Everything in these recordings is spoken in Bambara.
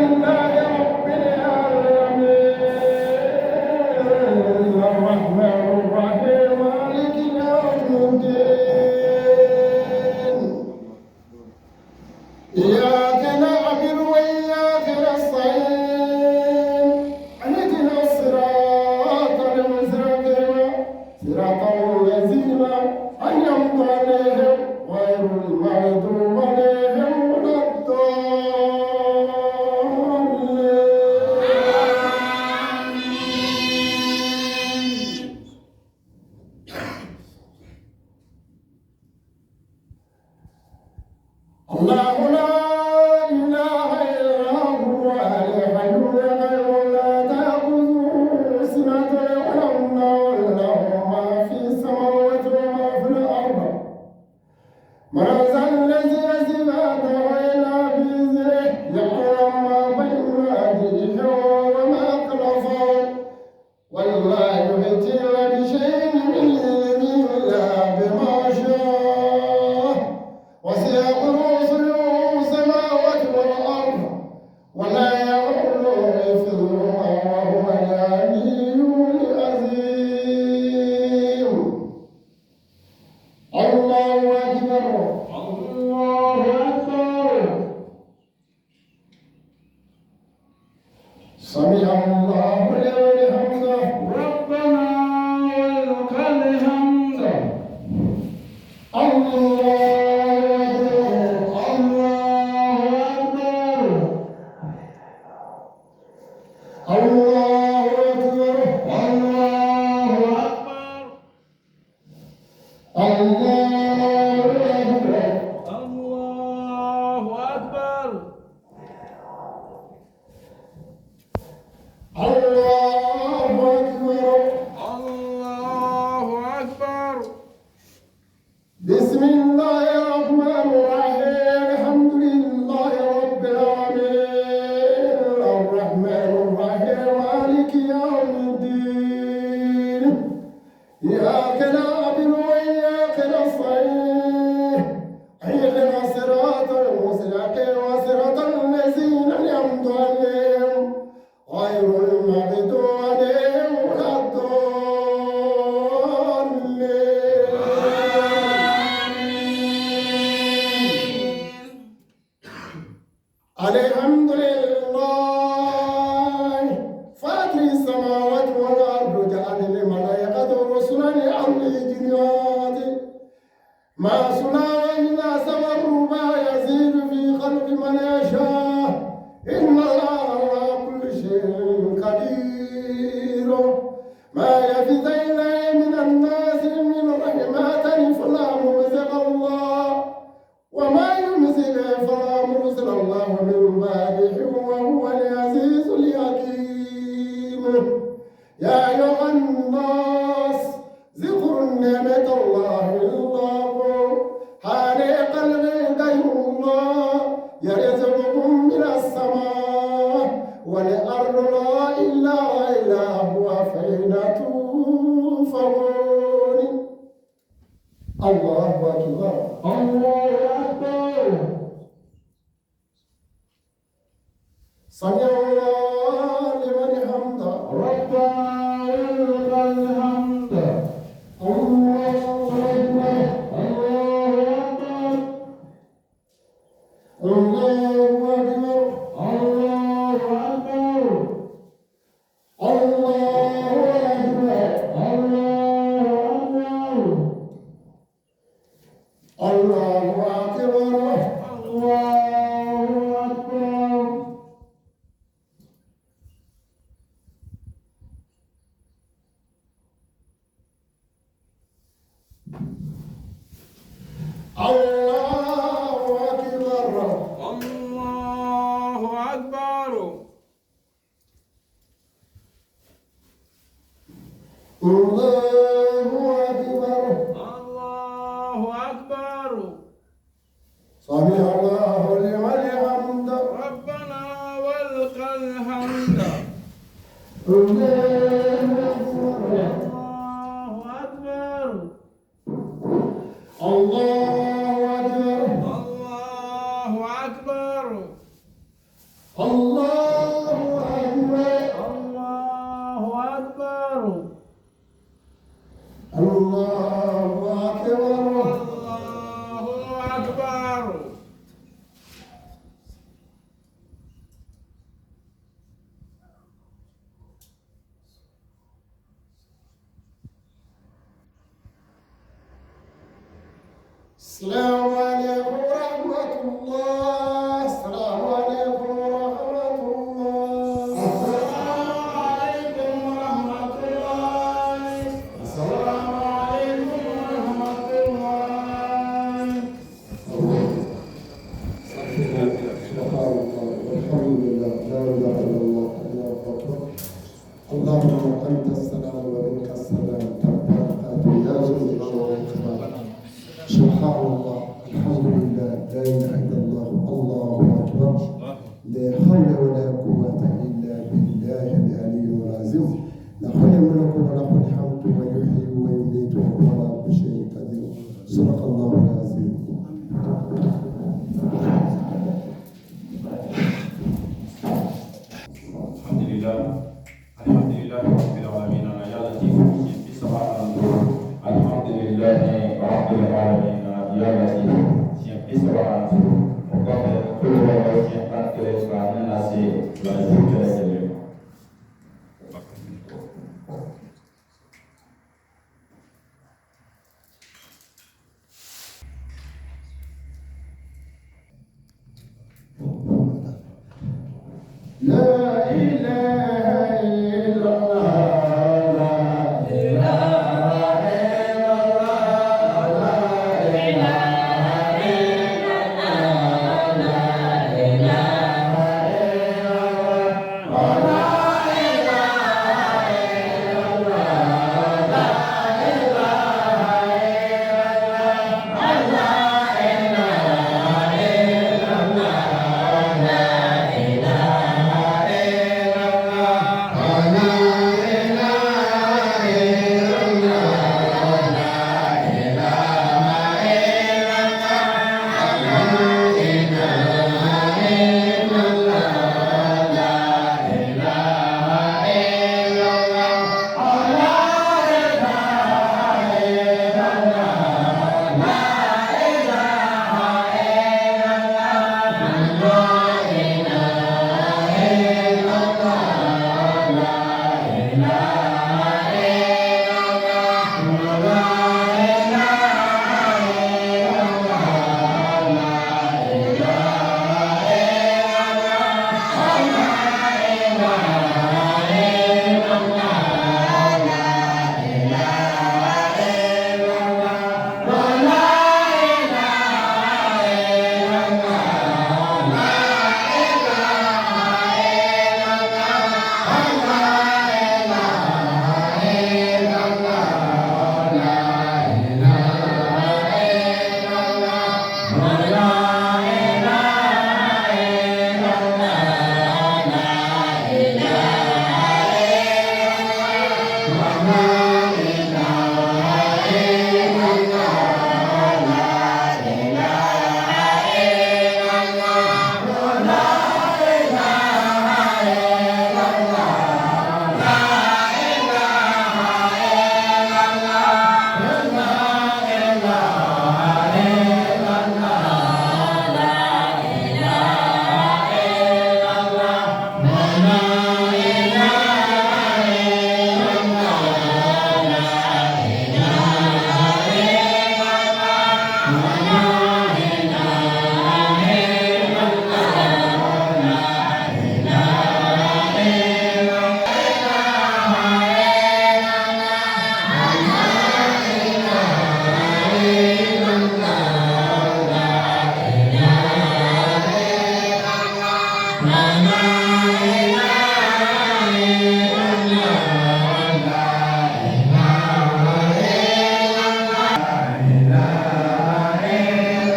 لله رب العالمين الرحمن الرحيم مالك يوم الدين إياك نعبد وإياك نستعين اهدنا الصراط المستقيم صراط الذين أنعمت عليهم غير المغضوب عليهم ولا الضالين. الله لا إله إلا هو الحي القيوم لا تأخذه سنة ولا نوم له ما في السماوات وما في الأرض من ذا الذي يشفع إلا بإذنه يعلم ما بين أيديهم وما خلفهم ولا يحيطون بشيء من علمه إلا بما شاء وسع كرسيه السماوات والأرض ولا يؤوده حفظهما وهو العلي العظيم. الله أكبر. الله أكبر. سمع الله لمن حمده. ربنا ولك الحمد. الله أكبر. الله أكبر. الله أكبر. الله أكبر. الله أكبر. الله أكبر. الله أكبر. الله أكبر. بسم الله الرحمن الرحيم. الحمد لله رب العالمين الرحمن الرحيم مالك يوم الدين إياك نعبد وإياك نستعين اهدنا الصراط المستقيم صراط الذين أنعمت عليهم غير المغضوب عليهم ولا الضالين. الحمد لله فاطر السماوات والأرض جعل الملائكة رسلا لأولي الجنات ما صنع الناس والربا يزيد في خلق من يشاء إن الله على كل شيء قدير. ما يفز إليه من الناس من رحمة فلا ممسك الله وما يمسك فلا مرسل الله من بعده وهو العزيز الحكيم. يا أيها الناس ذكروا نعمة الله الله خالق غير الله يرزقكم من السماء والأرض لا إله إلا هو فأنا تؤفكون. الله أكبر. الله أكبر. سمع الله لمن حمده. ربنا ولك الحمد. الله أكبر. الله أكبر. الله أكبر. الله أكبر. الله أكبر. الله أكبر. الله أكبر. الله أكبر. الله أكبر. الله أكبر. الله أكبر. الله أكبر. سمع الله لمن حمده. ربنا ولك الحمد. الله أكبر. الله أكبر. الله أكبر. الله أكبر. الله السلام عليكم ورحمة الله. السلام عليكم ورحمة الله. السلام عليكم ورحمة الله. السلام عليكم ورحمة الله. سبحان الله والحمد لله لا إله إلا الله الله أكبر. اللهم أنت السلام ومنك السلام، تباركت يا ذا الجلال والإكرام. سبحان الله الحمد لله لا إله إلا الله الله أكبر، لا حول ولا قوة إلا بالله العلي العظيم. له الملك وله الحمد ويحيي ويميت وهو على كل شيء قدير. صدق الله العظيم. الحمد لله، الحمد لله رب العالمين يا لطيف 35. الحمد لله رب العالمين يا لطيف 35. O kɔfɛ kolo 11 ka ne lase lazu bɛɛ lajɛlen ma. لا إله إلا الله، لا إله إلا الله، لا إله إلا الله، لا إله إلا الله، لا إله إلا الله، لا إله إلا الله، لا إله إلا الله، لا إله إلا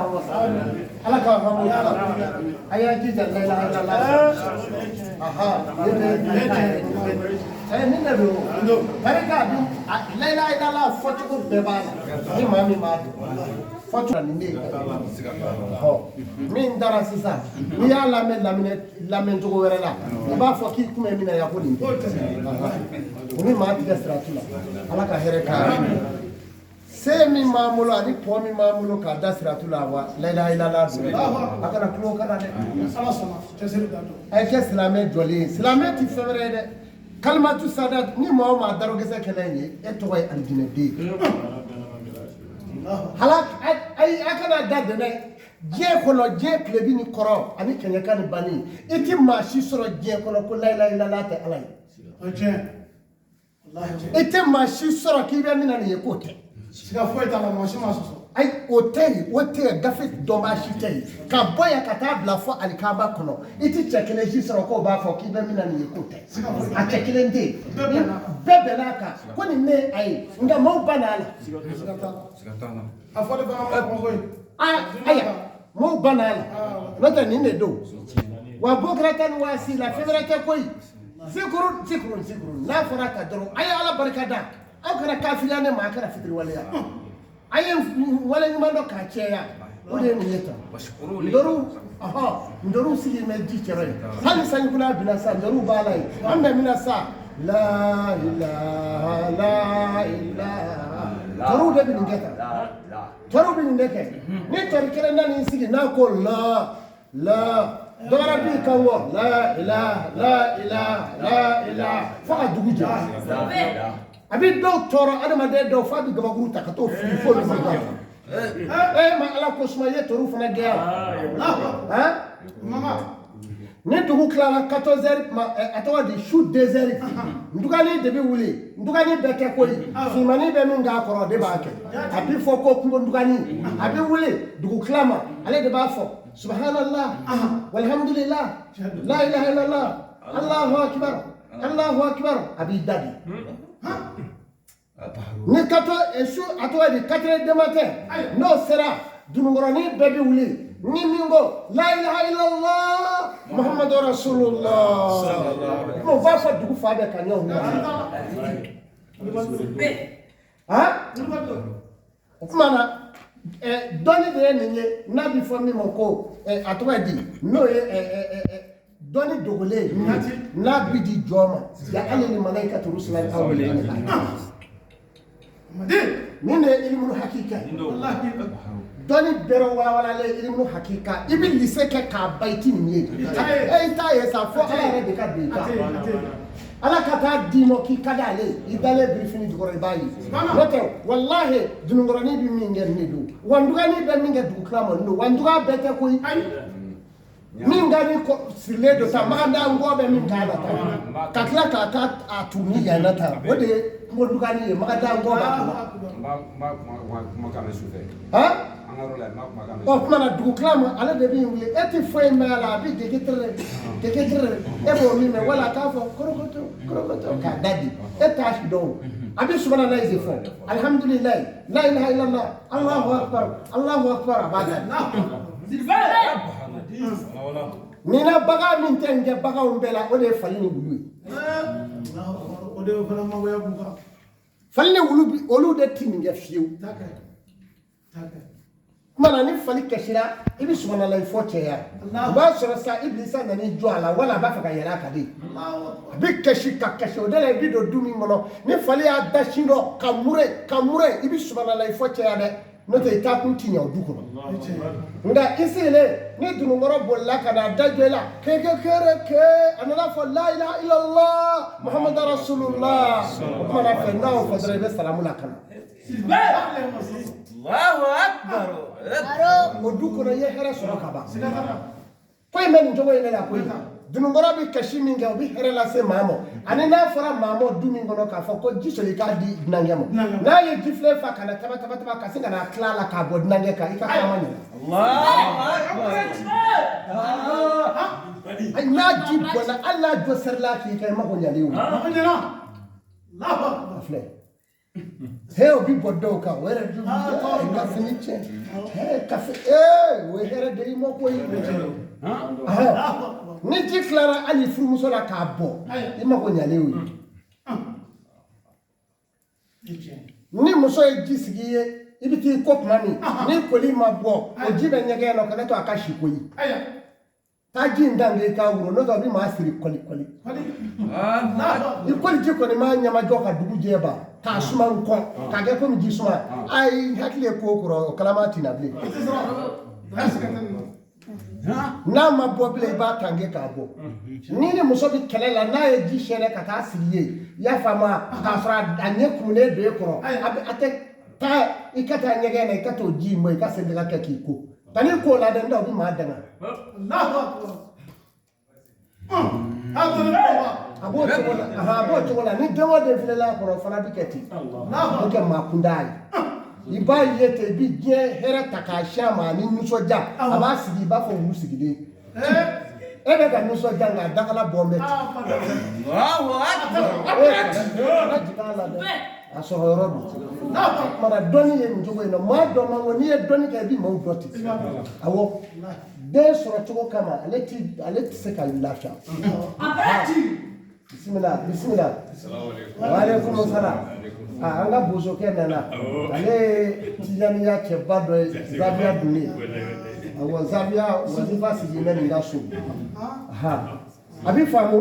k'an wasa Ala k'an hami la a y'a jija la ilaha illallah aha ne nin de don barika bi la ilaha illallah fɔcogo bɛɛ b'a la ni maa min b'a dɔn fɔcogo nin de ye min dara sisan n'i y'a lamɛn lamɛn cogo wɛrɛ la i b'a fɔ k'i kun bɛ min na yan ko nin tɛ o ni maa tigɛ siratu la Ala ka hɛrɛ k'a ye se min b'an bolo ani pɔ min b'an bolo k'a da siratu la wa la ilaha illallah don a kana tulo kana dɛ a ye kɛ silamɛ jɔlen ye silamɛ tɛ fɛn wɛrɛ ye dɛ kalimatu sada ni maa o maa darɔkisɛ kɛlɛ in ye e tɔgɔ ye alijinɛden hala ayi a kana da dɛmɛ diɲɛ kɔnɔ diɲɛ tilebin ni kɔrɔn ani kɛɲɛka ni bani i ti maa si sɔrɔ diɲɛ kɔnɔ ko la ilaha illallah tɛ ala ye i tɛ maa si sɔrɔ k'i bɛ min na nin ye k'o tɛ. Siga foyi t'a la, mɔgɔ si ma sɔsɔ. Ayi o tɛ yen, o tɛ yen, gafe dɔnbaa si tɛ yen. Ka bɔ yan ka taa bila fɔ alikaba kɔnɔ, i ti cɛ kelen si sɔrɔ k'o b'a fɔ k'i bɛ min na nin ye k'o tɛ. A cɛ kelen tɛ yen. Bɛɛ bɛnna a kan ko nin ne ye a ye, nka maaw banna a la. A fɔli fana ma kɔn koyi. Ayiwa, maaw banna a la. N'o tɛ nin de don. Wa bokɛra ni waasi la, fɛn wɛrɛ tɛ koyi. Zikuru zikuru zikuru n'a fɔra ka dɔrɔn a ye Ala barika da aw kana kafiriya ne ma a kana fitiriwaleya a ye wale ɲuman dɔ k'a cɛya o de ye nin ye tan ntoriw ɔhɔn ntoriw sigilen bɛ ji cɛrɔ ye hali sanjikula binna sa ntoriw b'a la yen an bɛ min na sa la ilaha la ilaha ntoriw de bɛ nin kɛ tan ntoriw bɛ nin de kɛ ni ntori kelen nan'i sigi n'a ko la la dɔ wɛrɛ b'i kan wɔ la ilaha la ilaha la ilaha fo ka dugu jɛ a bɛ dɔw tɔɔrɔ adamaden dɔw f'a bɛ gabakuru ta ka t'o fili f'olu ma kan e ma ala ko suma i ye toriw fana gɛn yan ni dugu tilala 14 heures ma a tɔgɔ di su 2 heures ntugani de bɛ wuli ntugani bɛɛ tɛ koyi finmani bɛ min k'a kɔrɔ o de b'a kɛ a bɛ fɔ ko kungo ntugani a bɛ wuli dugu tila ma ale de b'a fɔ subhanallah walhamdulillah la ilaha illallah allahu akbar allahu akbar a b'i da de ni kato su a tɔgɔ di 4 heures du matin n'o sera dununkɔrɔnin bɛɛ bɛ wuli ni min ko la ilaha illallah muhammadu rasulullah o b'a fɔ dugu fan bɛɛ ka ɲɔgɔn han o tuma na dɔnni de ye nin ye n'a bɛ fɔ min ma ko a tɔgɔ ye di n'o ye dɔnni dogolen n'a bɛ di jɔn ma ya ali ni malaikatu rusulan aw nin de ye ilimu hakika dɔnni bɛrɛ walawalalen ilimu hakika i bɛ lise kɛ k'a ban i ti nin ye e i t'a ye sa fo ala yɛrɛ de ka don i kan ala ka taa d'i ma k'i ka d'ale ye i dalen birifini jukɔrɔ i b'a ye n'o tɛ walahi dununkɔrɔnin bɛ min kɛ nin de don wa ntugani bɛ min kɛ dugu tila ma nin don wa ntuga bɛɛ tɛ koyi min ka ni sirilen don tan maganda nkɔ bɛ min k'a la tan ka tila k'a ka a turu yan na tan o de ye kungo ntugani ye maganda nkɔ b'a kunna. N b'a kumakan mɛn sufɛ. Han? An ka yɔrɔ la n b'a kumakan mɛn. Ɔ tuma na dugu tila ma ale de bɛ wuli e tɛ foyi mɛn a la a bɛ gege tere gege tere e b'o min mɛn wala a k'a fɔ korokoto korokoto k'a da di e t'a si dɔn o a bɛ subahanallahi de fɔ alihamudulilayi la ilaha illallah allahu akbar allahu akbar a b'a da di. Nin na bagan min tɛ nin kɛ baganw bɛɛ la o de ye fali ni wulu ye. O de fana magoya b'u kan. Fali ni wulu bi olu de ti nin kɛ fiyewu. Kuma na ni fali kasira i bɛ subahanallahi fɔ cɛya o b'a sɔrɔ sa ibilisa nan'i jɔ a la wala a b'a fɛ ka yɛlɛ a kan de a bɛ kasi ka kasi o de la i bɛ don du min kɔnɔ ni fali y'a da sin dɔ ka mure ka mure i bɛ subahanallahi fɔ cɛya dɛ n'o tɛ i taa kun ti ɲɛ o du kɔnɔ nka i sigilen ni dununkɔrɔ bolila ka n'a da jɔ i la keke kere ke a nana fɔ la ilaha illallah muhammadu rasulullah o kuma na fɛ n'a y'o fɔ dɔrɔn i bɛ salamu la ka na. O du kɔnɔ i ye hɛrɛ sɔrɔ ka ban ko in bɛ nin cogo in de la koyi dununkɔrɔ bɛ kasi min kɛ o bɛ hɛrɛ lase maa ma ani n'a fɔra maa ma du min kɔnɔ k'a fɔ ko ji soli k'a di dunankɛ ma n'a ye jifilen fa ka na taba taba taba ka se ka na tila a la k'a bɔ dunankɛ kan i ka taama ɲɛna n'a ji bɔnna hali n'a jɔ serila k'i kan i mako ɲalen o a filɛ. He, o bi bɔ dɔw kan, o yɛrɛ dun n ka fini tiɲɛ. He, kafe ee, o ye hɛrɛ de ye i ma koyi. Ni ji tilara hali furumuso la k'a bɔ, i mako ɲalen y'o ye. Ni muso ye ji sigi i ye, i bɛ t'i ko tuma min, ni koli ma bɔ, o ji bɛ ɲɛgɛn nɔ, kana to a ka si koyi. Taa ji in dan i k'a wuro, n'o tɛ o bɛ maa siri kɔli kɔli. I koli ji kɔni maa ɲɛmajɔ ka dugu jɛ ban k'a suma n kɔ k'a kɛ komi ji suma. Ayi, hakili ye ko kɔrɔ, o kalama tɛ na bilen. N'a ma bɔ bilen, i b'a tange k'a bɔ. Ni muso bɛ kɛlɛ la, n'a ye ji sɛnɛ ka taa sigi yen, i y'a faamu, k'a sɔrɔ a ɲɛ kumunen don e kɔrɔ, a tɛ taa i ka taa ɲɛgɛn na, i ka t'o ji in bɔ, i ka segin ka kɛ k'i ko. Kan'i ko la dɛ, n tɛ o bɛ maa danga. A b'o cogo la, a b'o cogo la. Ni den o den filɛla a kɔrɔ, o fana bɛ kɛ ten. O bɛ kɛ maa kunda ye. I b'a ye ten, i bɛ diɲɛ hɛrɛ ta k'a si a ma ani nisɔndiya. A b'a sigi, i b'a fɔ wulu sigilen. E bɛ ka nisɔndiya, nka a dakala bɔ bɛ ten. Kana jigin a la dɛ. A sɔrɔ yɔrɔ don. Kumana dɔnni ye nin cogo in na, maa dɔ man ko n'i ye dɔnni kɛ, i bɛ maaw dɔn ten. Awɔ, den sɔrɔ cogo kama, ale tɛ se ka lafiya. Bisimila, bisimila. Waaleykum salam. An ka bosokɛ nana. Ale ye tijaniya cɛba dɔ ye, zawiya dunnen. Awɔ, zawiya wazifa sigi bɛ nin ka so. A bɛ faamu.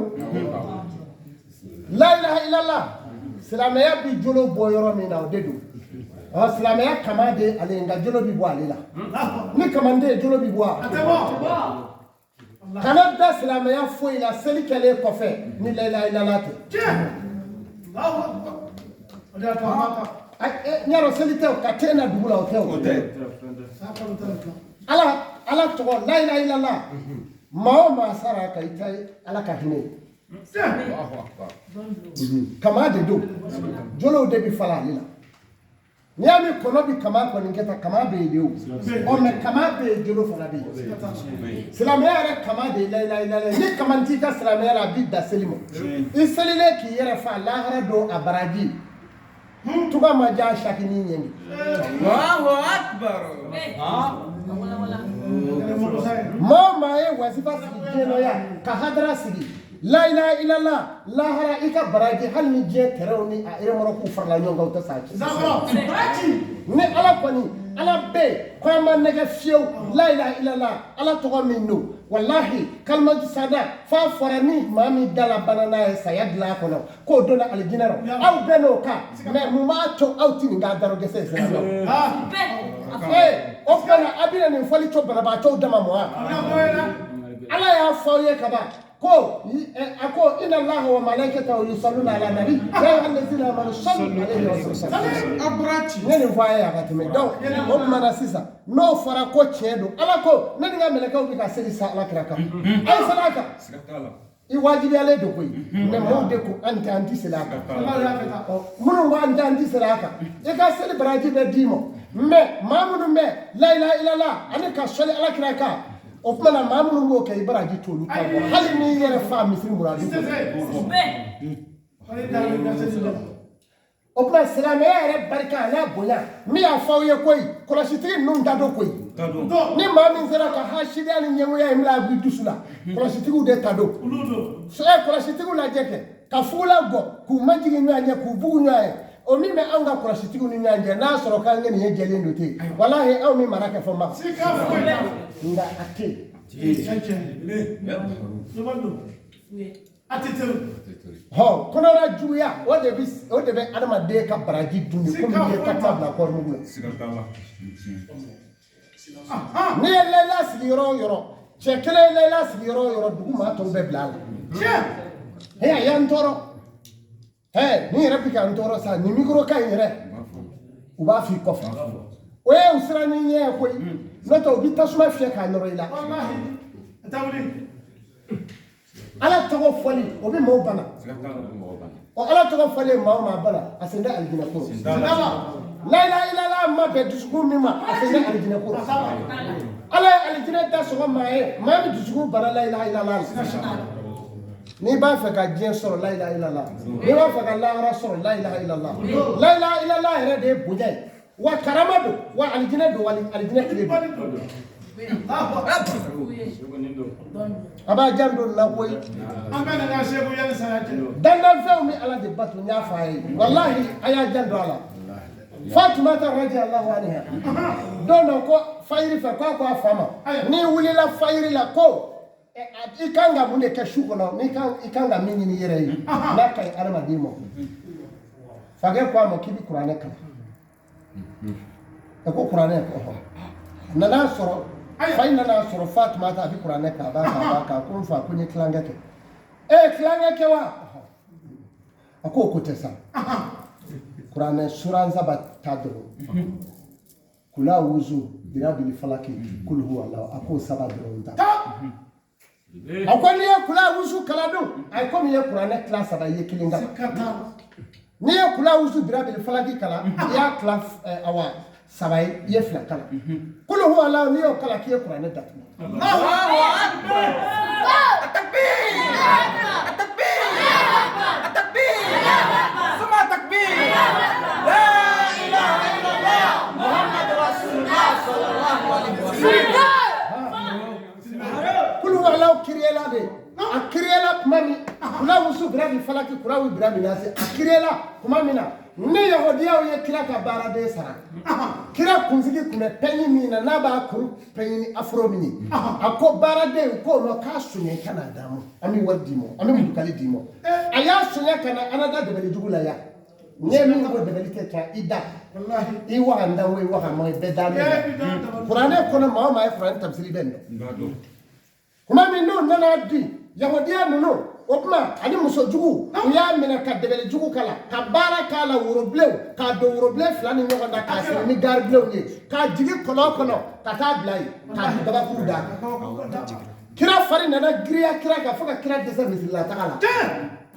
La ilaha illallah. Silamɛya bi jolo bɔ yɔrɔ min na, o de don. Silamɛya kama de ale, nka jolo bi bɔ ale la. Ni kamanden jolo bi bɔ a. Kana da silamɛya foyi la seli kɛlen kɔfɛ ni la ilaha illallah tɛ. N y'a dɔn seli tɛ o, ka te na dugu la, o tɛ o. Ala tɔgɔ la ilaha illallah. Maa o maa sara ka i ta Ala ka hinɛ ye. Kama de don, jolow de bɛ falen ale la. N'i y'a mɛn kɔnɔ bɛ kama kɔni kɛ tan, kama bɛ yen de o. Ɔ mɛ kama bɛ yen, jolo fana bɛ yen. Silamɛya yɛrɛ kama de ye la ilaha illallah. Ni kama t'i ka silamɛya la, a b'i da seli ma. I selilen k'i yɛrɛ fa lahara don, a baraji tuga ma diya sakini ɲɛni. Maa o maa ye wazifa sigi diɲɛ nɔ yan, ka hadara sigi la ilaha illallah, lahara i ka baraji, hali ni diɲɛ tɛrɛw ni a eremɔrɔkuw farala ɲɔgɔn kan, u tɛ s'a cɛ. Ni Ala kɔni, Ala bɛ yen ko an ma nɛgɛ fiyewu la ilaha illallah, Ala tɔgɔ min don, walahi kalimatu sada f'a fɔra ni maa min da la bana n'a ye saya dilan a kɔnɔ, k'o donna alijinɛ rɔ, aw bɛɛ n'o kan. Mɛ mun b'a to aw ti nin k'a daro gɛsɛ ye silamɛw? Ee, o tuma na a bɛna nin fɔli to banabaatɔw dama ma wa? Ala y'a fɔ aw ye kaban ko a ko inna Allaha wa malaikatahu yusalluna ala nabi ya ayyuhallazina amanu sallu alayhi wa sallimu. N ye nin fɔ a ye a ka tɛmɛ. Donc o tuma na sisan, n'o fɔra ko tiɲɛ don, Ala ko ne ni n ka mɛlɛkɛw bɛ ka seli sa Ala kira kan, a ye seli a kan. I wajibiyalen don koyi. Mɛ maaw de ko an tɛ, an tɛ seli a kan. Minnu ko an tɛ, an tɛ seli a kan, i ka seli baraji bɛ d'i ma. Mɛ maa minnu bɛ la ilaha illallah ani ka sɔli Ala kira kan, o tuma na maa minnu b'o kɛ, i baraji t'olu ta bɔ, hali n'i yɛrɛ fa misiri muradu. O tuma silamɛya yɛrɛ barika a n'a bonya, min y'a fɔ aw ye koyi, kɔlɔsitigi ninnu da don koyi. Ni maa min sera ka hasidiya ni ɲɛngoya in bila a b'i dusu la, kɔlɔsitigiw de ta don. Kɔlɔsitigiw lajɛ kɛ ka fugula gɔ k'u majigin ɲɔgɔn ɲɛ, k'u bugu ɲɔgɔn ye, o min bɛ anw ka kɔlɔsitigiw ni ɲɔgɔn cɛ, n'a sɔrɔ k'an ŋaniya jɛlen don ten, walahi anw bɛ mara kɛ fɔ ma, nka a tɛ yen. Hɔ, kɔnɔna juguya, o de bɛ adamaden ka baraji dun de, komi n'i ye takuma bila kɔɔri mugu la. N'i ye layila sigi yɔrɔ o yɔrɔ, cɛ kelen ye layila sigi yɔrɔ o yɔrɔ, dugu maa tɔw bɛɛ bila a la. He, a y'an tɔɔrɔ, he, nin yɛrɛ bɛ k'an tɔɔrɔ sa, nin mikoro ka ɲi yɛrɛ, u b'a f'i kɔfɛ. O ye u siran ni ɲɛ ye koyi, n'o tɛ u bɛ tasuma fiyɛ k'a nɔrɔ i la. Ala tɔgɔ fɔli, o bɛ maaw bana. Ɔ, Ala tɔgɔ fɔli ye maa o maa bana, a sen tɛ alijinɛ ko. La ilaha illallah ma bɛn dusukun min ma, a sen tɛ alijinɛ ko. Ala ye alijinɛ da sɔgɔ maa ye, maa min dusukun bana la ilaha illallah la. N'i b'a fɛ ka diɲɛ sɔrɔ, la ilaha illallah. N'i b'a fɛ ka lahara sɔrɔ, la ilaha illallah. La ilaha illallah yɛrɛ de ye bonya ye, wa karama don, wa alijinɛ don, wa alijinɛ tile don. A b'a janto nin na koyi. An bɛ na segu yanni saya cɛ. Dandanfɛnw bɛ Ala de bato. N y'a fɔ a ye, walahi, a y'a janto a la. Fatumata radiyallahu anha, don dɔ ko fayiri fɛ, k'a ko a fa ma, n'i wulila fayiri la, ko i kan ka mun de kɛ su kɔnɔ, n'i kan i kan ka min ɲini i yɛrɛ ye, n'a ka ɲi adamaden ma? Fakɛ ko a ma k'i bɛ kuranɛ kalan. Ɛ, ko kuranɛ, ɔhɔ. Nana sɔrɔ fa in nana sɔrɔ Fatumata a bɛ kuranɛ kan, a b'a kan, a b'a kan. Ko n fa, ko n ye tilankɛ kɛ. E ye tilankɛ kɛ wa? A ko o ko tɛ sa, kuranɛ suran saba ta dɔrɔn, kula wuzu birabili falaki kul huwa Allah. A k'o saba dɔrɔn ta. A ko n'i ye kula wuzu kalan dun, a ye komi i ye kuranɛ tila saba, i ye kelen kalan. N'i ye kula wuzu birabili falaki kalan, i y'a tila awa saba ye, i ye fila kalan. Kul huwa Allah, n'i y'o kalan, k'i ye kuranɛ datugu. Kul huwa Allah kiriyela de, a kiriyela tuma min, kula wusu birabi falaki kula wu birabi nasi, a kiriyela tuma min na ni yahudiyaw ye kira ka baaraden sara, kira kunsigi tun bɛ pɛɲi min na, n'a b'a kun pɛɲi ni afro min ye, a ko baaraden k'o ma k'a sonya ka n'a d'a ma, an bɛ wari d'i ma, an bɛ mutukali d'i ma. A y'a sonya ka na an da dɛbɛli jugu la yan. N'i ye min ko dɛbɛli tɛ tiɲɛ i da, i waga n da o, i waga ma, i bɛɛ da min na kuranɛ kɔnɔ. Maa o maa ye kuranɛ tafsiri bɛ nin dɔn. Tuma min n'u nana di yahudiya ninnu, o tuma ani muso jugu, u y'a minɛ ka dɛbɛli jugu k'a la, ka baara k'a la, worobilenw k'a don worobilen fila ni ɲɔgɔn na, k'a siri ni garibilenw ye, k'a jigin kɔlɔn kɔnɔ ka taa bila yen, k'a di gabakuru d'a kan. Kira fari nana giriya kira kan fo ka kira dɛsɛ misirila taga la.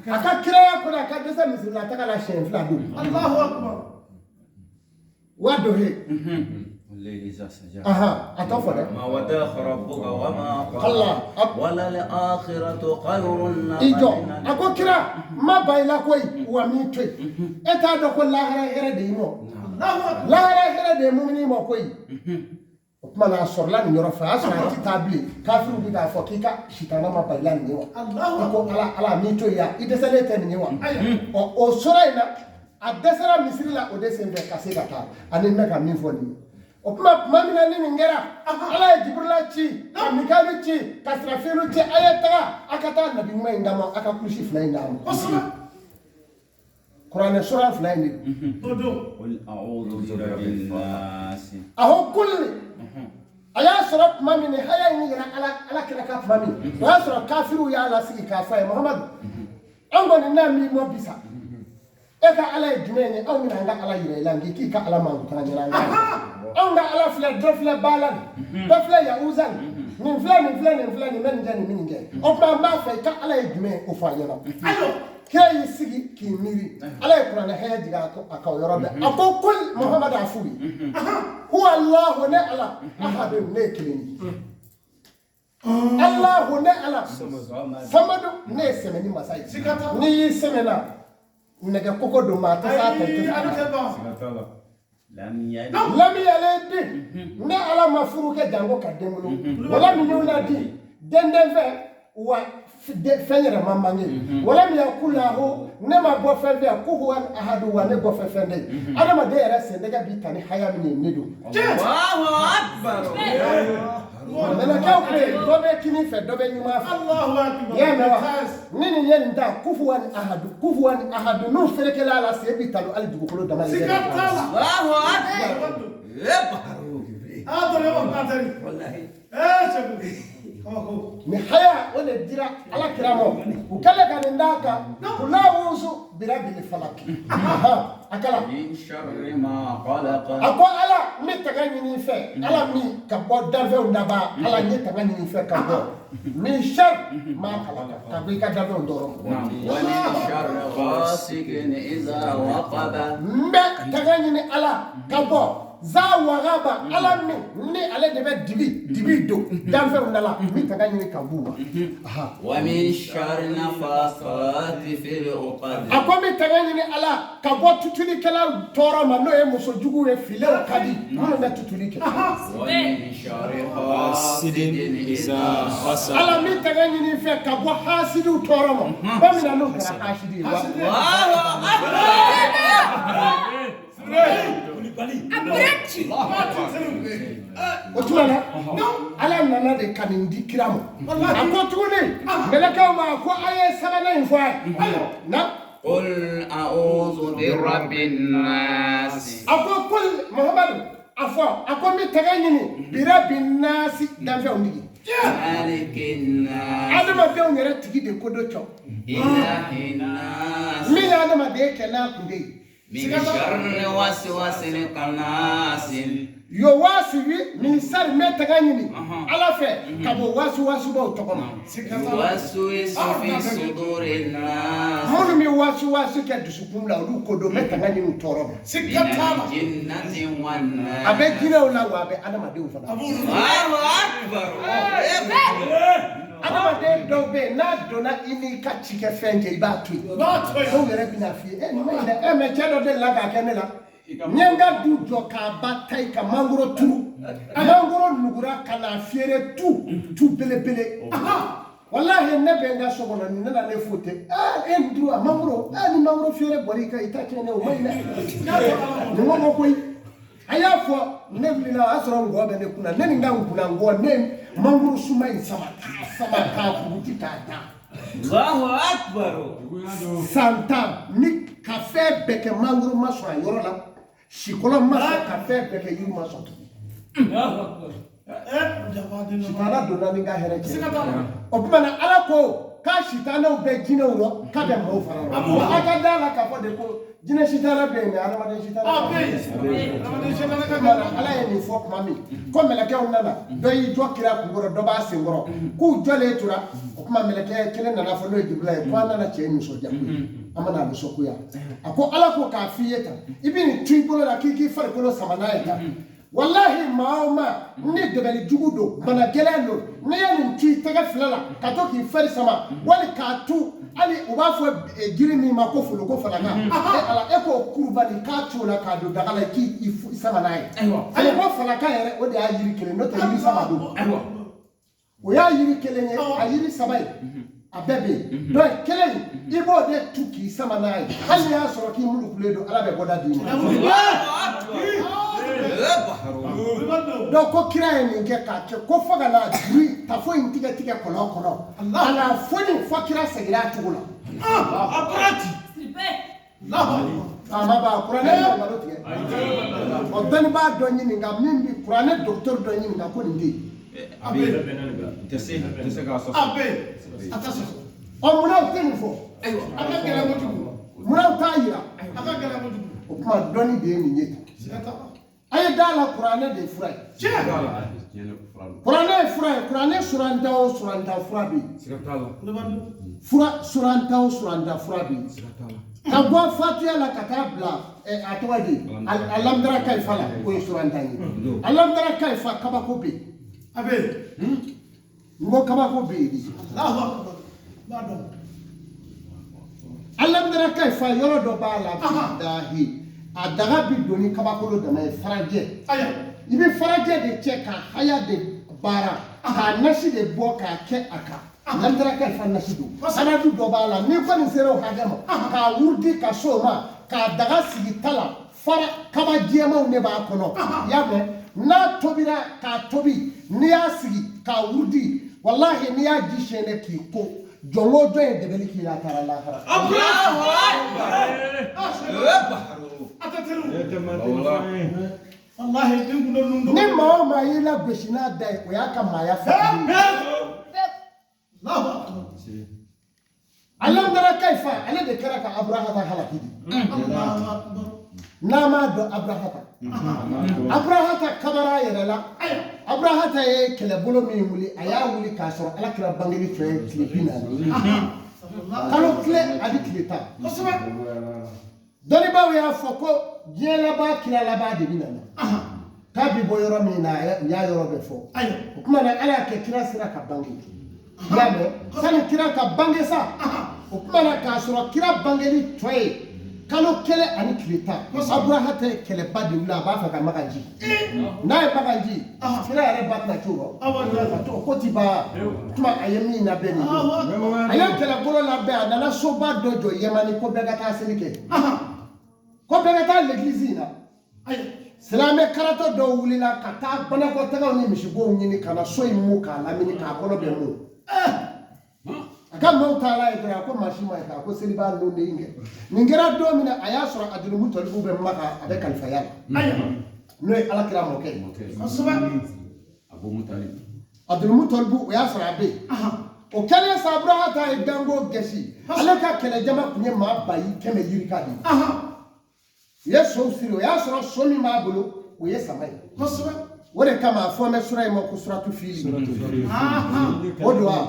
A ka kiraya kɔnɔ, a ka dɛsɛ misirila taga la siɲɛ fila don. Allahu akbar. Wa dɔ he. Aha, a tɔ fɔ dɛ. ما وداخ ربك وما Allah. قال وللآخرة خير لك I jɔ. من A ko kira, n ma ban i la koyi, wa m'i to yen. E t'a dɔn ko lahara hɛrɛ de y'i mɔ, lahara hɛrɛ de ye mumini ma koyi. O tuma na a sɔrɔla nin yɔrɔ fɛ, a y'a sɔrɔ a ti taa bilen. Kafiriw bɛ k'a fɔ k'i ka sitana ma ban i la nin ye wa? I ko Ala, Ala m'i to yen yan, i dɛsɛlen tɛ nin ye wa? Ɔ, o sɔrɔ in na, a dɛsɛra misiri la o de senfɛ ka se ka taa ani n bɛ ka min fɔ nin ye. O tuma, tuma min na ni nin kɛra, Ala ye Jibirila ci ka Mikalu ci ka Sirafilu ci, a ye taga, a ka taa nabi ɲuman in d'a ma, a ka kulusi fila in d'a ma. Kuranɛ sura fila in de don. O don. قل أعوذ برب الناس. A ko kulli, a y'a sɔrɔ tuma min ni haya in yɛrɛ Ala, Ala kira ka tuma min, o y'a sɔrɔ kafiriw y'a lasigi k'a fɔ a ye: Muhamadu, an kɔni n'a m'i mɔ bi sa, e ka Ala ye jumɛn ye? Anw bɛna an ka Ala yira i la k'i k'i ka Ala mankutu an ɲɛna. An ka anw ka Ala filɛ, dɔ filɛ baala nin, dɔ filɛ yahuza nin, nin filɛ, nin filɛ, nin filɛ, nin bɛ nin kɛ, nin bɛ nin kɛ. O tuma an b'a fɛ i ka Ala ye jumɛn ye, o fɔ an ɲɛna. Kira y'i sigi k'i miiri, Ala ye kuranɛ hɛrɛ jigin a kan o yɔrɔ bɛɛ. A ko kul Muhamadu, a f'u ye: huwa Allahu, ne Ala, ahadu, ne ye kelen ye, Allahu, ne Ala, samadu, ne ye sɛmɛni masa ye. N'i y'i sɛmɛna nɛgɛ koko don, maa tɛ s'a ta, i tɛ Ayi, ale s'a tɛ ta. ban. لم يلد Lami yalidi, ne Ala ma furu kɛ jango ka den wolo. Wala min y'o la di den den fɛ wa fɛn yɛrɛ ma bange. Wala min yakulahu, ne ma bɔ fɛn fɛ kuhuwan ahadu, wa ne bɔ fɛn fɛn de ye. Adamaden yɛrɛ sendɛgɛ bi ta ni haya min ye, ne don. الله أكبر. Mɛlɛkɛw bɛ yen, dɔ bɛ kini fɛ, dɔ bɛ ɲuman fɛ. Allahu akbar. I y'a mɛn wa? Ni nin ye nin ta kufuwan ahadu, kufuwan ahadu, n'u ferekela a la, sen bi talo hali dugukolo dama ye. Siga t'a la. الله أكبر. A dɔrɔn o katari. Eh, Segu. Kabako. Ni haya o de dira Ala kira ma, u kɛlen ka nin d'a kan, kula wusu birabili falaki. Ahan, a kala. من شر ما خلق. A ko Ala, n bɛ tanga ɲini i fɛ, Ala min ka bɔ danfɛnw daba, Ala, n ye tanga ɲini i fɛ ka bɔ min shar ma kalaka, ka bɔ i ka danfɛnw tɔɔrɔ ma. ومن شر غاسق إذا وقب. N bɛ tanga ɲini Ala ka bɔ Za wagaba ala min ni ale de bɛ dibi don danfɛnw da la n bɛ tanga ɲini ka b'u ma. Wa min sharri nafasati fil uqad. A ko n bɛ tanga ɲini ala ka bɔ tutulikɛlaw tɔɔrɔ ma, n'o ye muso juguw ye, filew ka di minnu bɛ tutuli kɛ. Wa min sharri hasidin iza hasad. Ala n bɛ tanga ɲini fɛ ka bɔ hasidiw tɔɔrɔ ma, bamanan n'o kɛra hasidi ye. O tuma na ala nana de ka nin di kira ma. A ko tuguni mɛlɛkɛw ma ko a ye sabanan in fɔ a ye. Na. Qul a'udhu bi rabbin nas. A ko kul Muhammadu a fɔ a ko n bɛ tanga ɲini bi rabbin nasi danfɛnw tigi. Malikin nas. Adamadenw yɛrɛ tigi de ko dɔ cɔ. Ilahin nas. Min ye adamaden kɛ n'a kun de ye. Min sharri waswasil khannas. Yo wasiwi min sari n bɛ tanga ɲini ala fɛ ka bɔ wasuwasubaw tɔgɔ ma. Yuwaswisu fi sudurin nas. Minnu bɛ wasuwasu kɛ dusukun la olu ko don n bɛ tanga ɲini u tɔɔrɔ ma. Minal jinnati wan nas. A bɛ jinɛw la wa a bɛ adamadenw fana. Allahu akbar. Adamaden dɔw bɛ yen n'a donna i n'i ka cikɛfɛn cɛ i b'a to yen. Dɔw yɛrɛ bɛna f'i ye nin ma ɲi dɛ, mɛ cɛ dɔ delila k'a kɛ ne la. N ye n ka du jɔ k'a ba ta yen ka mangoro turu, mangoro nugura ka n'a fiyere tu tu belebele. Walahi ne bɛ n ka so kɔnɔ nin nana ne fo ten, e nin dun a mangoro, ni mangoro fiyere bɔra i kan i ta tiɲɛ dɛ, o ma ɲi dɛ. Nin ko koyi. A y'a fɔ ne wulila o y'a sɔrɔ ngɔ bɛ ne kunna, ne ni n ka nkunna ngɔ ne mangoro suma in sama k'a sama k'a buguti k'a da. Allahu akbar. San 10 ni ka fɛn bɛɛ kɛ mangoro ma sɔn a yɔrɔ la, sikɔlɔ ma sɔn, ka fɛn bɛɛ kɛ yiri ma sɔn tugun. Sitana donna ni n ka hɛrɛ cɛ. O tuma na ala ko k'a sitanɛw bɛ jinɛw rɔ k'a bɛ maaw fana rɔ. A ka da la k'a fɔ de ko jinɛ sitana bɛ yen mɛ adamaden sitana bɛ yen. Ala ye nin fɔ tuma min ko mɛlɛkɛw nana, dɔ y'i jɔ kira kunkɔrɔ, dɔ b'a senkɔrɔ, k'u jɔlen tora. O tuma mɛlɛkɛ kelen nana fɔ n'o ye Jibirila ye ko an nana cɛ nisɔndiya koyi, an mana nisɔngoya. A ko ala ko k'a f'i ye tan, i bɛ nin tu i bolo la k'i k'i farikolo sama n'a ye tan. Walahi maa o maa ni dɛbɛli jugu don, bana gɛlɛn don, n'i ye nin tu i tɛgɛ fila la ka to k'i fari sama wali k'a tu, hali u b'a fɔ jiri min ma ko foloko falaka, e ala e k'o kurubali k'a tu o la k'a don daga la k'i sama n'a ye. Foloko falaka yɛrɛ o de y'a yiri kelen, n'o tɛ yiri saba don. O y'a yiri kelen ye, a yiri saba ye a bɛɛ bɛ yen. Donc kelen i b'o de tu k'i sama n'a ye, hali n'i y'a sɔrɔ k'i mulukulen don, ala bɛ bɔda d'i ma. Donc ko kira ye nin kɛ k'a kɛ ko fo ka na juru tafo in tigɛ tigɛ kɔlɔn kɔnɔ ka na foni fo kira seginna a cogo la. A ma ban, kuranɛ ye nkalon tigɛ. Ɔ dɔnnibaa dɔ ɲininka min bɛ kuranɛ docteur dɔ ɲininka ko nin tɛ yen. Tɛ se k'a sɔsɔ. Ɔ munna u tɛ nin fɔ? Munna u t'a yira? O tuma dɔnni de ye nin ye tan. A ye da la kuranɛ de ye fura ye. Kuranɛ ye fura ye, kuranɛ suranta o suranta fura bɛ yen. Fura suranta o suranta fura bɛ yen. Ka bɔ fatiya la ka taa bila a tɔgɔ de alamdara kayifa la, o ye suranta ye. Alamdara kayifa kabako bɛ yen. N ko kabako bɛ yen de. Alamdara kayifa yɔrɔ dɔ b'a la bilahi. A daga bi don ni kabakolo dama ye farajɛ. I bɛ farajɛ de cɛ ka haya de baara k'a nasi de bɔ k'a kɛ a kan. Alamdara kayifa nasi don. Sanadu dɔ b'a la n'i kɔni sera o hakɛ ma k'a wurudi ka s'o ma k'a daga sigi ta la fara kaba jɛmanw de b'a kɔnɔ. I y'a mɛn, n'a tobira k'a tobi n'i y'a sigi k'a wurudi, walahi n'i y'a ji sɛnɛ k'i ko jɔn o jɔn ye dɛbɛli k'i la a taara lahara. Ni maa o maa y'i lagosi n'a da ye, o y'a ka maaya fɛ. Alamdara kayifa ale de kɛra ka Aburahata halaki de. N'a m'a dɔn Aburahata, Aburahata kabara yɛrɛ la. Aburahata ye kɛlɛbolo min wuli, a y'a wuli k'a sɔrɔ ala kira bangeli fɛ tile 40. Kalo tile ani tile 10. Dɔnnibaaw y'a fɔ ko diɲɛ laban kira laban de bɛ na. K'a bi bɔ yɔrɔ min na, u y'a yɔrɔ bɛɛ fɔ. O tuma na Ala y'a kɛ kira sera ka bange. I y'a mɛn, sani kira ka bange sa, o tuma na k'a sɔrɔ kira bangeli tɔ ye kalo 1 ani tile 10, Aburahata ye kɛlɛba de wuli, a b'a fɛ ka Makan ci. N'a ye Makan ci, kira yɛrɛ ba tɛna ci o rɔ, o ko ti ban. O tuma a ye min labɛn nin don, a ye kɛlɛbolo labɛn, a nana soba dɔ jɔ Yemani ko bɛɛ ka taa seli kɛ, ko bɛɛ ka taa l'église in na. Silamɛ karatɔ dɔw wulila ka taa banakɔtagaw ni misibow ɲini ka na so in mu k'a lamini k'a kɔnɔ bɛɛ mu. A ka maaw taara ye dɔrɔn, a ko maa si ma ye a ko seliba ninnu de kɛ. Nin kɛra don min na, a y'a sɔrɔ Abdul-Mutalibu bɛ Maka, a bɛ kalifaya la, n'o ye Ala kira mɔkɛ ye. Abdul-Mutalibu, o y'a sɔrɔ a bɛ yen. O kɛlen sa, Aburahata ye dango gɛsi. Ale ka kɛlɛjama tun ye maa 100 000 yirika de ye. U ye sow siri, o y'a sɔrɔ so min b'a bolo, o ye sama ye. O de kama a fɔ bɛ sura in ma ko suratu fili. O don wa,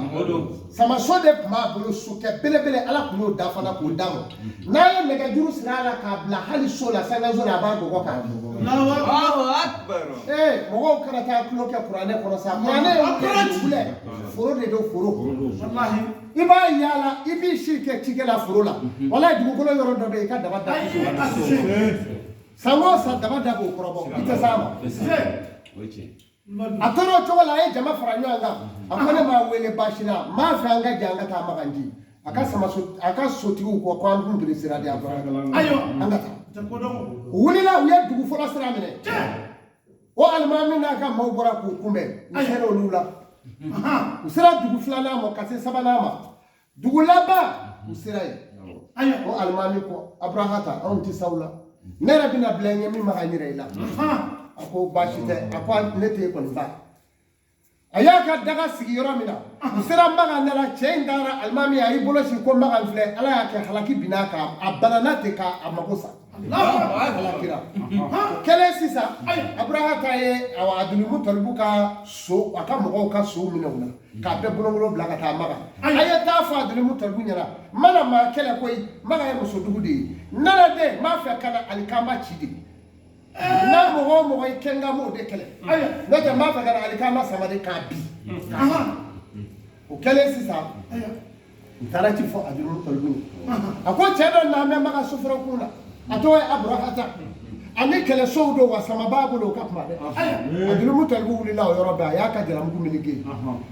samaso de tun b'a bolo, sokɛ belebele. Ala tun y'o da fana k'o d'a ma. N'a ye nɛgɛjuru siri a la k'a bila hali so la, sangaso la, a b'a gɔgɔ k'a dun. Ee, mɔgɔw kana taa tulon kɛ kuranɛ kɔnɔ sa. Kuranɛ ye wulɛ foro de don, foro. I b'a yaala, i b'i si kɛ cikɛ la foro la, walayi dugukolo yɔrɔ dɔ bɛ yen, i ka daba da san o san, daba da b'o kɔrɔbɔ, i tɛ s'a ma. A tora o cogo la, a ye jama fara ɲɔgɔn kan. A ko ne m'a wele baasi la, n b'a fɛ an ka jɛ an ka taa Makan ci. A ka samaso, a ka sotigiw ko an tun bere sira de, a bɔra an ka taa. U wulila, u ye dugu fɔlɔ sira minɛ. O alimami n'a ka maaw bɔra k'u kunbɛn, u sera olu la. U sera dugu filanan ma ka se sabanan ma, dugu laban u sera yen. O alimami ko Aburahata, anw tɛ s'aw la, ne yɛrɛ bɛna bila i ɲɛ min ma ka n yɛrɛ i la. A ko baasi tɛ, a ko ne t'e kɔni ba. A y'a ka daga sigi yɔrɔ min na, u sera Makan da la, cɛ in taara alimami, a y'i bolo si ko Makan filɛ. Ala y'a kɛ halaki binna a kan, a banana ten k'a mako sa. Ala kira o kɛlen sisan, Aburahata ye Abdul-Mutalibu ka so, a ka mɔgɔw ka sow minɛ u la k'a bɛɛ bolongolo bila ka taa Makan. A ye taa fɔ Abdul-Mutalibu ɲɛna, n mana maa kɛlɛ koyi, Makan ye musodugu de ye, n nana de n b'a fɛ ka na alikama ci de. N'a mɔgɔ o mɔgɔ ye kɛnka m'o de kɛlɛ, n'o tɛ n b'a fɛ ka na alikama sama de k'a bin. O kɛlen sisan, u taara ci fɔ Abdul-Mutalibu ye. A ko cɛ dɔ nana bɛ Makan soforo kun na, a tɔgɔ ye Aburahata, ani kɛlɛsow don, wa sama b'a bolo, o ka kuma dɛ. Abdul-Mutalibu wulila o yɔrɔ bɛɛ, a y'a ka jalamugu meleke.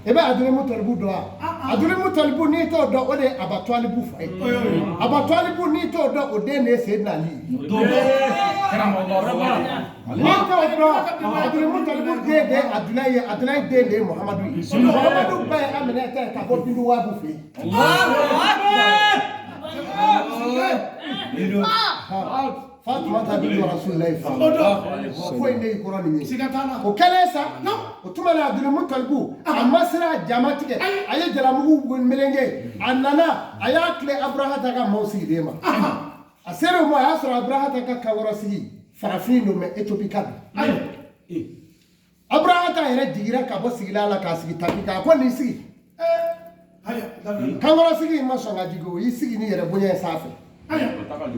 I bɛ Abdul-Mutalibu dɔn wa? Abdul-Mutalibu, n'i t'o dɔn, o de ye Abatɔlibu fa ye. Abatɔlibu, n'i t'o dɔn, o den de ye Seydina Ali ye. N'i t'o dɔn, Abdul-Mutalibu den de ye Abdulayi ye, Abdulayi den de ye Muhamadu ye, Muhamadu ba ye Aminata ye ka bɔ Binduwabu fɛ yen. Fatumata bintu Rasulilayi fa foyi ne y'i kɔrɔ nin ye. O kɛlen sa, o tuma na Abdul-Mutalibu a ma siran, a ja ma tigɛ, a ye jalamugu melenge, a nana, a y'a tile Aburahata ka maaw sigilen ma. A sera o ma, a y'a sɔrɔ Aburahata ka kankɔrɔ sigi farafin don, mɛ Ethiopie ka don. Aburahata yɛrɛ jigira ka bɔ sigila la k'a sigi tapi kan. A ko nin sigi kankɔrɔ sigi in ma sɔn ka jigin, o y'i sigi ni yɛrɛ bonya ye sanfɛ,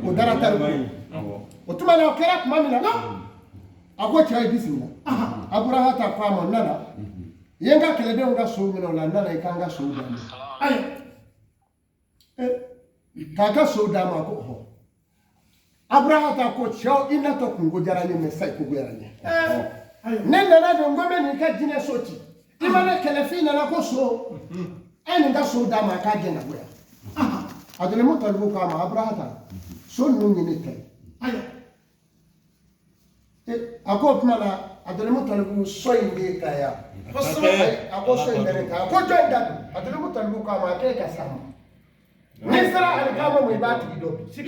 o dara tariku. O tuma na, o kɛra tuma min na, a ko cɛ ye bisimila. Aburahata ko a ma, n nana, i ye n ka kɛlɛdenw ka sow minɛ o la, n nana i ka n ka sow d'a ma. K'a ka sow d'a ma, ko ɔhɔ. Aburahata ko cɛw, i natɔ kunko diyara n ye, mɛ sa i ko goyara n ye. Ne nana de, n ko n bɛ nin ka jinɛ so ci, i ma ne kɛlɛ f'i nana ko so, a ye nin ka so d'a ma, a k'a gɛn ka bɔ yan. Abdul-Mutalibu k'a ma, Aburahata, so ninnu ye ne ta ye. A ko o tuma na, Abdul-Mutalibu, so in b'e ta yan? A ko so in bɛ ne ta. A ko jɔn da don? Abdul-Mutalibu k'a ma, a k'e ka s'a ma, n'i sera alikama ma, i b'a tigi dɔn bi.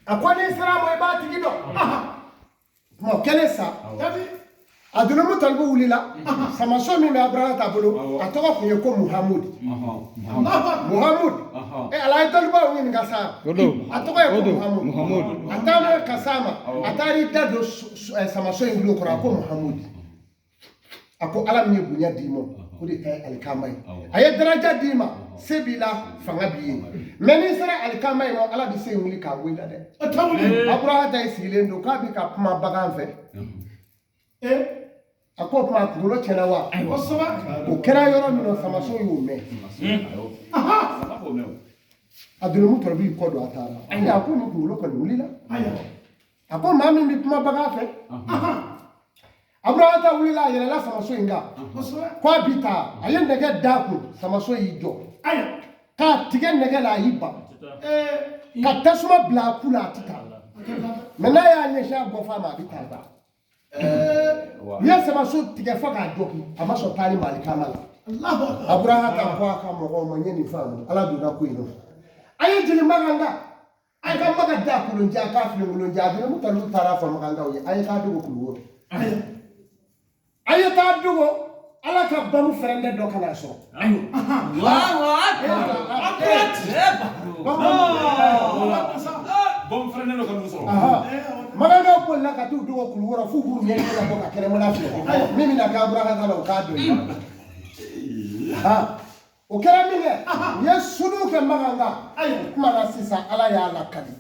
A ko n'i sera a ma, i b'a tigi dɔn. Kuma kɛlen sa, Abdul-Mutalibu wulila. Samaso min bɛ Aburahata bolo, a tɔgɔ tun ye ko Muhamud. Muhamud, e Ala ye dɔnnibaaw ɲininka sa, a tɔgɔ ye ko Muhamud. A taara ka s'a ma, a taara i da don samaso in tulo kɔrɔ, a ko Muhamud, a ko Ala min ye bonya d'i ma, O de ta ye alikama ye. A ye daraja d'i ma, se b'i la, fanga b'i ye. Mais n'i sera alikama ye ma, Ala bɛ se in wuli k'a bɔ i la dɛ. Aburahata ye sigilen don k'a bɛ ka kuma bagan fɛ. A ko o tuma a kunkolo tiɲɛna wa? O kɛra yɔrɔ min na, Samaso y'o mɛn. Abdulmutalibu y'i kɔ don, a taara. Ayiwa, a ko nin kunkolo kɔni wulila. A ko maa min bɛ kuma bagan fɛ. Aburahata wulila, a yɛlɛla samaso in kan ko a bi taa. A ye nɛgɛ d'a kun, samaso y'i jɔ k'a tigɛ nɛgɛ la, a y'i ban ka tasuma bila a ku la, a ti taa. Mais n'a y'a ɲɛsin a bɔfan ma, a bɛ taa. U ye samaso tigɛ fo k'a jɔki, a ma sɔn taali ma alikama la. Aburahata ko a ka mɔgɔw ma, n ye nin faamu, Ala donna ko in nɔ. A ye jigin Makan kan, a ka Makan da kolonjɛ, a k'a filenkolonjɛ. Abdulmutalibu taara fɔ Makankaw ye, a ye taa dogo kulukɔrɔ, a ye taa dogo, Ala ka bamu fɛrɛndɛ dɔ kana sɔrɔ. Allahu akbar. Bɔn fɛrɛndɛ dɔ ka n'u sɔrɔ. Makankaw bolila ka t'u dogo kulukɔrɔ f'u b'u ɲɛ labɔ ka kɛnɛmana filɛ, min bɛna kɛ Aburahata la, o k'a dɔn. O kɛra min kɛ, u ye sunu kɛ Makan kan. O kuma na sisan, Ala y'a lakali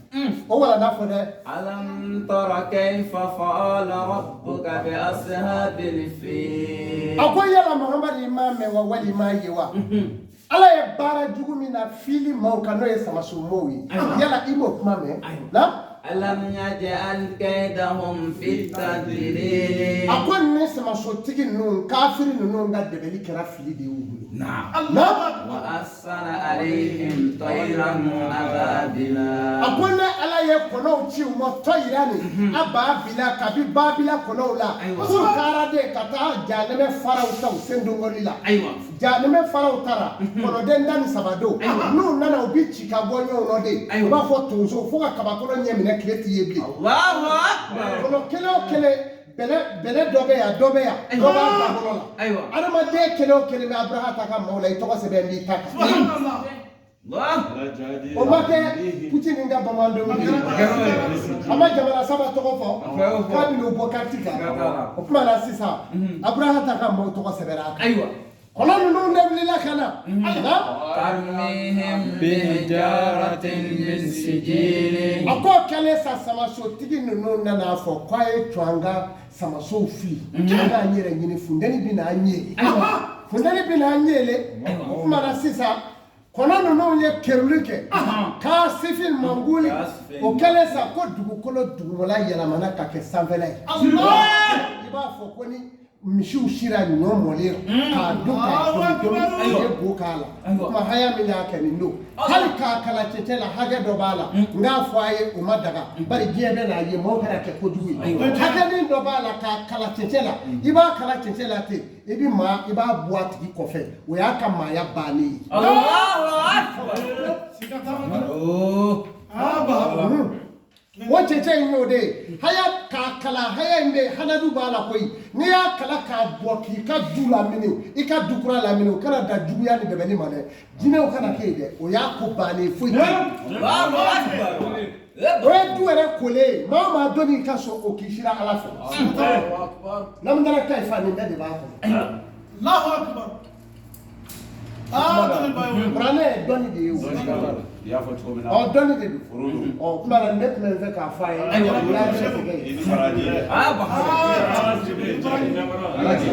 o walanda fɔ dɛ. ألم تر كيف فعل ربك بأصحاب الفيل A ko yala Muhamadu, i m'a mɛn wa, wali i m'a ye wa? Ala ye baara jugu min na fili maaw kan, n'o ye samaso maaw ye, yala i m'o kuma mɛn na? ألم يجعل كيدهم في تضليل A ko ni samasotigi ninnu, kafiri ninnu ka dɛbɛli kɛra fili de y'u bolo. Na وأرسل عليهم طيرا أبابيل A ko ne Ala ye kɔnɔw ci u ma, tɔ yira nin a b'a bila kabi babila kɔnɔw la, k'u taara de ka taa janɛmɛ faraw ta u sen dongoli la. Janɛmɛ faraw taara kɔnɔden 13 don. N'u nana, u bi ci ka bɔ ɲɔgɔn nɔ de, u b'a fɔ tonso fo ka kabakolo ɲɛ minɛ, tile t'i ye bilen. الله أكبر Kɔnɔ kelen o kelen, bɛlɛ bɛlɛ dɔ bɛ yan, dɔ bɛ yan, dɔ b'a bakɔrɔ la. Adamaden kelen o kelen bɛ Aburahata ka maaw la, i tɔgɔ sɛbɛn b'i ta kan. الله O ma kɛ Putini ka bamanandenw de ye. A ma jamana saba tɔgɔ fɔ k'a bɛn'o bɔ kariti kan. O tuma na sisan, Aburahata ka maaw tɔgɔ sɛbɛnna a kan. أيوة Kɔnɔ ninnu de wulila ka na na. ترميهم بحجارة من سجيل A k'o kɛlen sa, samasotigi ninnu nana fɔ k'a ye to an ka samasow fili, an k'an yɛrɛ ɲini, funteni bɛ n'an ye, funteni bɛ n'an yele. O tuma na sisan, kɔnɔ ninnu ye keruli kɛ k'a sifin manguli. O kɛlen sa, ko dugukolo dugumala yɛlɛmana ka kɛ sanfɛla ye. I b'a fɔ ko ni misiw sira ɲɔ mɔlen k'a dun k'a tobi tobi, u ye bo k'a la. O tuma haya min y'a kɛ nin don, hali k'a kala cɛncɛn la, hakɛ dɔ b'a la. N k'a fɔ a ye, o ma daga, bari diɲɛ bɛ n'a ye, maaw kana kɛ kojugu ye. Hakɛnin dɔ b'a la k'a kala cɛncɛn la, i b'a kala cɛncɛn la ten, i bi maa, i b'a bɔ a tigi kɔfɛ, o y'a ka maaya bannen ye. الله أكبر O cɛncɛn in y'o de ye, haya k'a kala, haya in bɛ yen, hanadu b'a la koyi. N'i y'a kala k'a bɔ k'i ka du lamini, i ka du kura lamini, o kana da juguya ni dɛmɛni ma dɛ, jinɛw kana kɛ yen dɛ, o y'a ko bannen ye, foyi tɛ yen. الله أكبر O ye du yɛrɛ kolen ye. Maa o maa donn'i ka so, o k'i sira Ala fɛ. Lamudara ka ɲi fa, nin bɛɛ de b'a kɔnɔ. Allahu akbar. Kuranɛ ye dɔnni de ye o. I y'a fɔ cogo min na. Ɔ, dɔnni de don. Foro don. Ɔ, kuma na, ne tun bɛ fɛ k'a fɔ a ye, o y'a sɛgɛsɛgɛ ye. I ni baraji. Ah, bah. Ala k'i